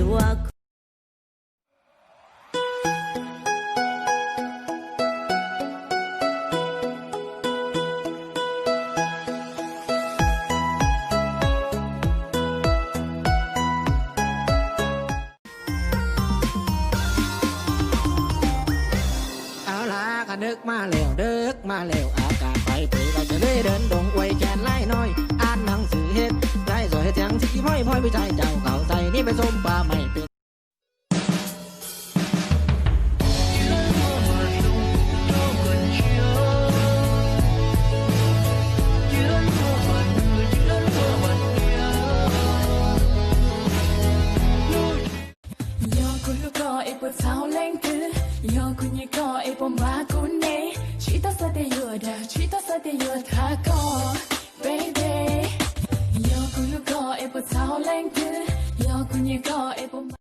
ua Ao laj ka dawb maj lawm, dawb maj lawm, a kas pais pem los tsev le deev doog ua ib caj laij noj, ab neeg xwm hej, laij zom hej txeev txim phooj phooj pib txais caum kaum txais nib peb xoob pas meem pem. Yog kuv hlub koj es puas txhaum leej twg, yog kuv nyiam koj es puas npaj kuv ne, tsis tau xav tias yuav dag, tsis tau xav tias yuav tham koj, baby. Yog kuv hlub koj es puas txhaum leej twg, yog kuv nyiam koj es puas npaj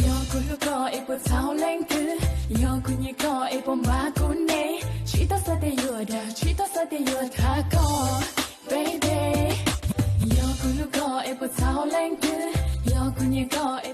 Yog kuv hlub koj es puas txhaum leej twg, yog kuv nyiam koj es puas npaj kuv ne, tsis tau xav tias yuav dag, tsis tau xav tias yuav tham koj, baby. Yog kuv hlub koj es puas txhaum leej twg, yog kuv nyiam koj